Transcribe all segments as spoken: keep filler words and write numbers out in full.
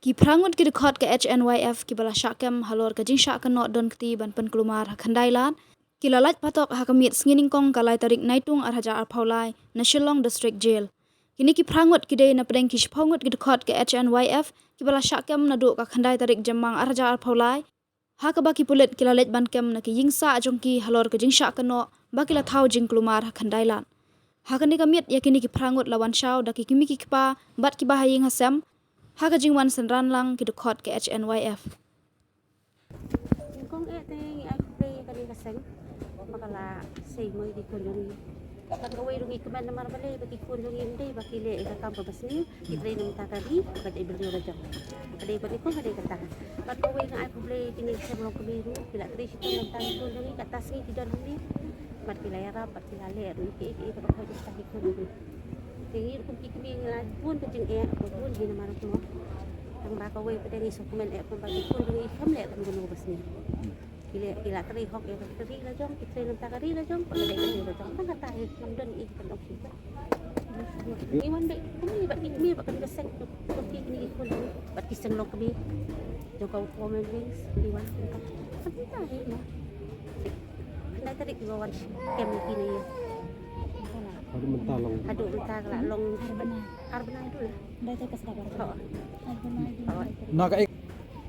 Ki phra ngut ki dkhot ka H N Y F kiba la shah kem halor ka jingshah kynnoh don kti ban pynkulmar ha Khyndai Lad, ki la lait patok ha ka miet sngi nyngkong ka lai tarik Naitung ar hajar arphew lai na Shillong District Jail. Kine ki phra ngut ki dei na pdeng ki shiphew ngut ki dkhot ka H N Y F kiba la shah kem naduh ka khyndai tarik Jymmang ar hajar arphew lai, ha kaba ki pulit ki la leit ban kem na ki ïing sah jong ki halor ka jingshah kynnoh ba ki la thaw jingkulmar ha Khyndai Lad. Ha kane ka miet ïa kine ki phra ngut la wan shaw da ki kmie ki kpa bad kiba ha ïing ha sem, ha ka jingwan synran lang ki dkhot ka H N Y F. Nyngkong eh te ngi ai khublei ïa kane ka seng ba ka la sei mo ïa ki khun jong ngi. Bad kawei ruh ngi kmen namar balei ba ki khun jong ngi ym dei ba ki leh ïa ka kam kaba sniew, ki trei na bynta ka ri bad ïa i briew la jong. Ka dei ba nyngkong ka dei kata. Bad kawei nga ai khublei ïa kine ki seng longkmie ruh, ki la trei shitom na bynta ki khun jong ngi, kata sngi ki don hangne. Bad ki la ïarap bad ki la leh ruh ïa kiei kiei kaba khot ïa ki khun jong ngi. Te ngi ruh kum ki kmie ngi la bun ka jingeh, bun hi namar ruh mo. Tang ba kawei pat de ngi sngewkmen eh kumba ki khun jong ngi ki khlem leh tang kano kaba sniew. Ki leh, ki la trei hok ïa ka ri la jong, ki trei na bynta ka ri la jong, ki la leh ïa ka ri la jong. Tang kata hi, ngam don ei ban ong shuh. Ngi wan bad kumne bad ngi, ngi bad kane ka seng, ki, ki, ki, ki khun bad ki seng longkmie jong ka Women Wings, ngi wan kumta. Tang kata hi mo. Khyndai tarik ngi wan kem ïa kine. Haduh mynta long. Haduh mynta ka la long ar bnai. Ar bnai haduh la. Dai te ka sdang ar bnai. Ho. Ar bnai. Ho. Na ka ek.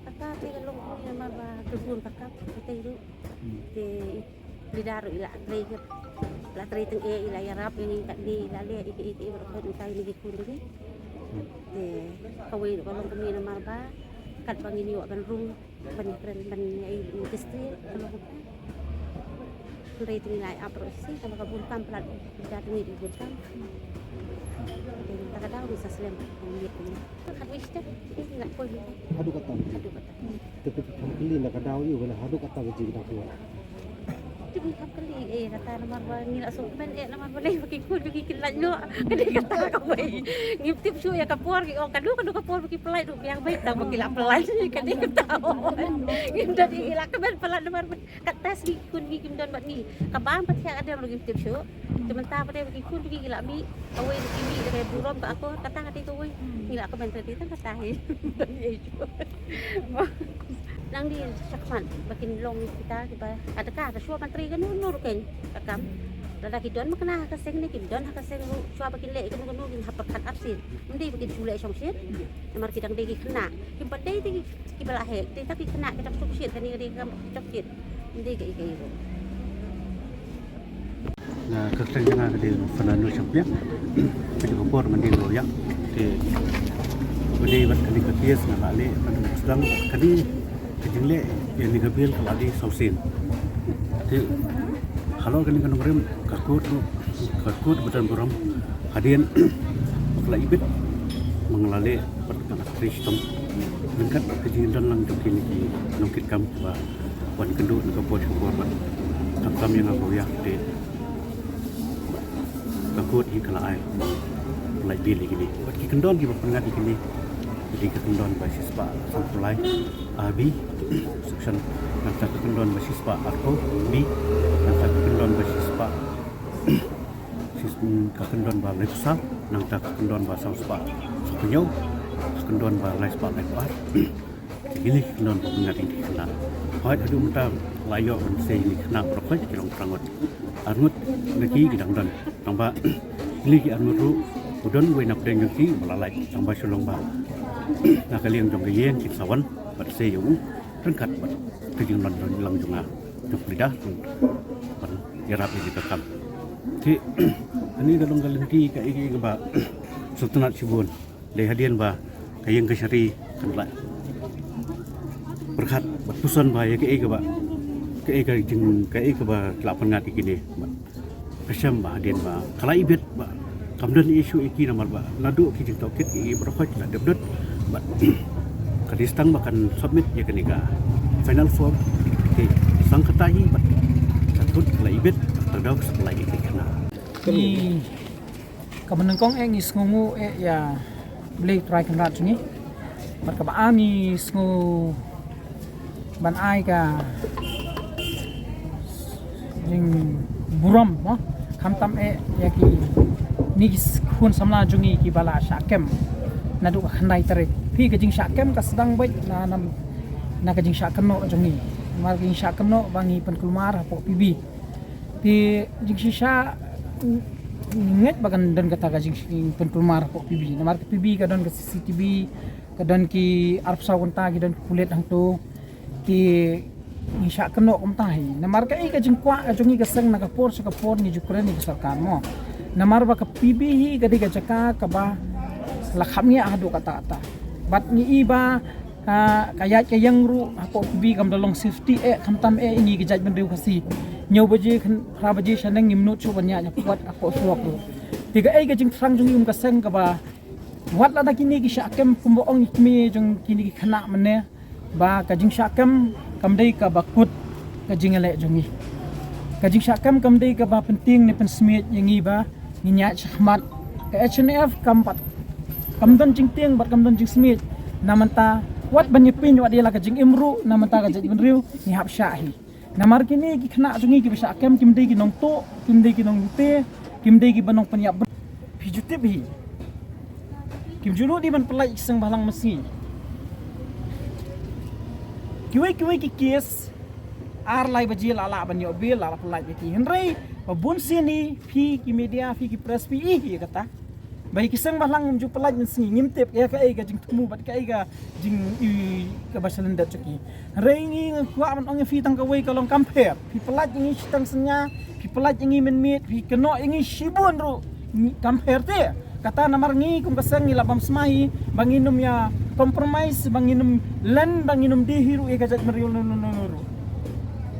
Kata te ka long kumne namar ba ka bun ka kap, kata ruh. Hmm. Te i leader ruh i la trei, i la trei tang eh, i la ïarap ïa ngi katne, i la leh ïa kiei kiei baroh khoit mynta ïa ngi ki khun jong ngi. Hmm. Te kawei ruh ka long kumne namar ba katba ngin ïoh ban rung ban ïakren ban ïa i ministry ka long kumta. Hynrei te ngi la ïa ap ruh shisha kaba ka bun kam palat, i da te ngi i bun kam. Te kata ka daw ngi sa slem ban ïa kumne. Khatwei shi step, eh, ngi la poi. Haduh katta. Haduh katta. Te phi kham kylli na ka daw ïa u, haduh katta ka jingdap ïa u. Te phi kham kylli, eh, kata namar ba ngi la sngewkmen, eh, namar balei ba ki khun jong ngi ki lait noh. Ka dei kata kawei. Ngim tip shuh ïa ka por, ki ong kano kano ka por ba ki pynlait ruh biang beit, tang ba ki la pynlait. Ka dei kata. Ngim don, ngi la kmen palat namar ba kata sngi ki khun ngi kim don bad ngi. Ka bam ka thiah ka dem ruh ngim tip shuh. Te mynta pat de ba ki khun jong ngi ki la mih, kawei ruh ki mih da ka burom ka akor, kata ka dei kawei. Ngi la kmen pat de tang kata hi. Don ei shuh. Nang dei shakhmat ba kin long kita kiba ka dei ka, ka shuwa ban trei kano kano ruh kein ka kam. Lada ki don makna ha ka seng ne kim don ha ka seng ruh, shuwa ba kin leh kano kano kin hap pyrkhat arsien. Ym dei ba kin shu leh shongshit. Namar ki dang dei ki khynnah. Kim pat dei te ki kiba la heh, te ta ki khynnah ki dang shongshit, kane ka dei ka kam shongshit. Ym dei kaei kaei ruh. Na ka kyrteng jong nga ka dei Fernando Shakbiang. Ka dei ka por ngan dei lawyer. Te ka dei bad kane ka case nga la leh, ngan sdang bad kane ka jingleh ïa kane ka bail ka la dei saw sien. Te halor kane ka nongrim ka court ruh, ka court ba don burom hadien ba ka la ibit ba nga la leh bad nga la trei shitom. Ryngkat bad ka jingdon lang jong kine ki nongkitkam ba wan kynduh na ka por sha ka por bad khamtam ïa nga ka lawyer te ka court hi ka la ai, ka la ai bail ïa kine. Bad ki kyndon kiba pynngat ïa kine ki dei ka kyndon ba shispah sanphew lai A B, section, nangta ka kyndon ba shispah arphew B, nangta ka kyndon ba shispah, shis-, mm, ka kyndon ba laiphew saw, nangta ka kyndon ba sawspah sawphew hynñiew, ka kyndon ba laispah laiphew ar. Kine ki kyndon ba pynngat ïa ki khynnah. Hooid, haduh mynta la ïoh ban sei ïa ki khynnah baroh khoit ki long phra ngut. Ar ngut na ki ki dang don. Tang ba kine ki ar ngut ruh u don uwei na pdeng jong ki ba la lait, tang ba shu long ba na ka liang jong ka ïing ki sa wan bad sei ïa u ryngkat bad ka jinglong lang jong nga jong ka leader ban ïarap ïa ka kam. Te kane ka long ka lynti kaei kaei kaba sngewtynnat shibun. Dei hadien ba ka ïing ka shari kan la pyrkhat bad puson ba ïa kaei kaba, kaei ka jing, kaei kaba la pynngat ïa kine. Bad ka shem ba hadien ba ka la ibit ba kam don issue ïa ki namar ba naduh ki jingtohkit ïa ki baroh khoit ki la dep dud bad ka dei tang ba kan submit ïa kane ka final form. Te tang kata hi bad ka kut ka la ibit, ka dei ka sa ka la ibit ka na. Ngi kaba nyngkong eh ngi sngewnguh eh ïa Blei Trai Kynrad jong ngi. Bad kaba ar ngi sngew ban ai ka jingburom mo, khamtam eh ïa kine ki khun samla jong ngi kiba la shah kem naduh ka khyndai tarik. Phi ka jingshah kem ka sdang beit na, na, na ka jingshah kynnoh jong ngi. Namar ka jingshah kynnoh ba ngi pynkulmar hapoh P B. Te jingshisha ngi ngeit ba kan don kata ka jingpynkulmar hapoh P B. Namar ka P B ka don ka C C T V, ka don ki arphew saw kynta ki don ki pulit hangto. Te ngi shah kynnoh kumta hi. Namar kaei ka jingkwah ka jong ngi ka seng na ka por sha ka por ngi ju kren ïa ka sorkar mo. Namar ba ka P B hi ka dei ka jaka kaba la kham ngiah haduh katta katta. Bad ngi i ba, ah, ka ïaid ka ïeng ruh hapoh P B kam da long safety eh, khamtam eh ïa ngi ki jait bynriew Khasi. Hynñiew baje khan phra baje shaneng ngim nud shuh ban ïaid hapoh, hapoh surok ruh. Te kaei ka jingthrang jong ngi kum ka seng kaba wat lada kine ki shah kem kumba ong i kmie jong kine ki khynnah mynne, ba ka jingshah kem kam dei kaba kut ka jingïaleh jong ngi. Ka jingshah kem kam dei kaba pyntieng ne pynsmiej ïa ngi ba ngin ïaid shakhmat. Ka H N F kam pat, kam don jingtieng bad kam don jingsmiej. Na mynta wat ban ïapynïaid wat ïa la ka jingim ruh, na mynta ka jaitbynriew ngi hap shah hi. Namar kine ki khynnah jong ngi kiba shah kem kim dei ki nongtuh, kim dei ki nongïateh, kim dei kiba nongpynïap. Phi ju tip hi. Kim ju nud hi ban pyllait ki seng bhalang mynsngi. Kiwei kiwei ki case ar lai baje la lah ban ïoh bail, la lah pyllait ïa ki. Hynrei ba bun sien hi phi ki media, phi ki press phi i hi kata. Ba ïa ki seng bhalang ngim ju pyllait mynsngi, ngim tip ïa kaei ka jingthmu bad kaei ka jing i kaba shalyndet jong ki. Hynrei ngi nga kwah ban ong ïa phi tang kawei ka long kam pher. Phi pyllait ïa ngi shiteng synñia, phi pyllait ïa ngi mynmiet, phi kynnoh ïa ngi shibun ruh. Ngi kam pher te. Kata namar ngi kum ka seng ngi la bam smai ba ngin ym ïa compromise, ba ngin ym len, ba ngin ym die hi ruh ïa ka jaitbynriew no no no ruh.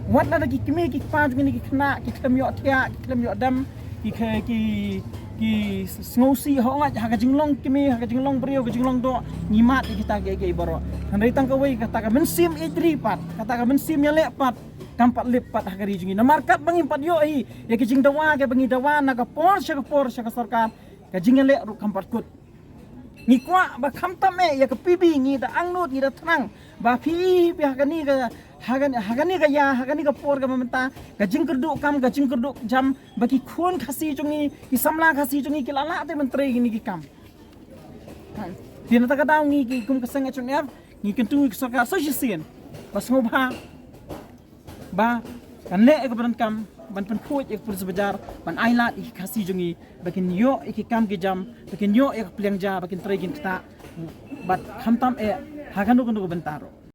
Wat lada ki kmie ki kpa jong ngi ki khynnah ki khlem ïoh thiah, ki khlem ïoh dem, ki khe, ki, ki sngewsih hok ngat ha ka jinglong kmie, ha ka jinglong briew, ka jinglong doh, ngi mad ïa kita kiei kiei baroh. Hynrei tang kawei kata ka mynsiem ïeit ri pat, kata ka mynsiem ïaleh pat kam pat lip pat ha ka ri jong ngi. Namar katba ngim pat ïoh hi ïa ka jingdawa kaba ngi dawa na ka por sha ka por sha ka sorkar, ka jingïaleh ruh kam pat kut. Ngi kwah ba khamtam eh ïa ka P B ngi da angnud, ngi da thrang ba phi, phi ha kane ka, ha kane, ha kane ka ïa, ha kane ka por kaba mynta, ka jingkyrduh kam, ka jingkyrduh jam ba ki khun Khasi jong ngi, ki samla Khasi jong ngi ki la lah te ban trei kine ki kam. Te na kata ka daw ngi ki kum ka seng H N F ngi kyntu ïa ka sorkar sa shisien ba sngewbha ba kan leh ïa ka pyrkhat kam ban pynkhuid ïa ka police bajar, ban ailad ïa ki Khasi jong ngi ba kin ïoh ïa ki kam ki jam, ba kin ïoh ïa ka pliang ja, ba kin trei kin ktah. Bad khamtam eh ha kano kano ka bynta ruh.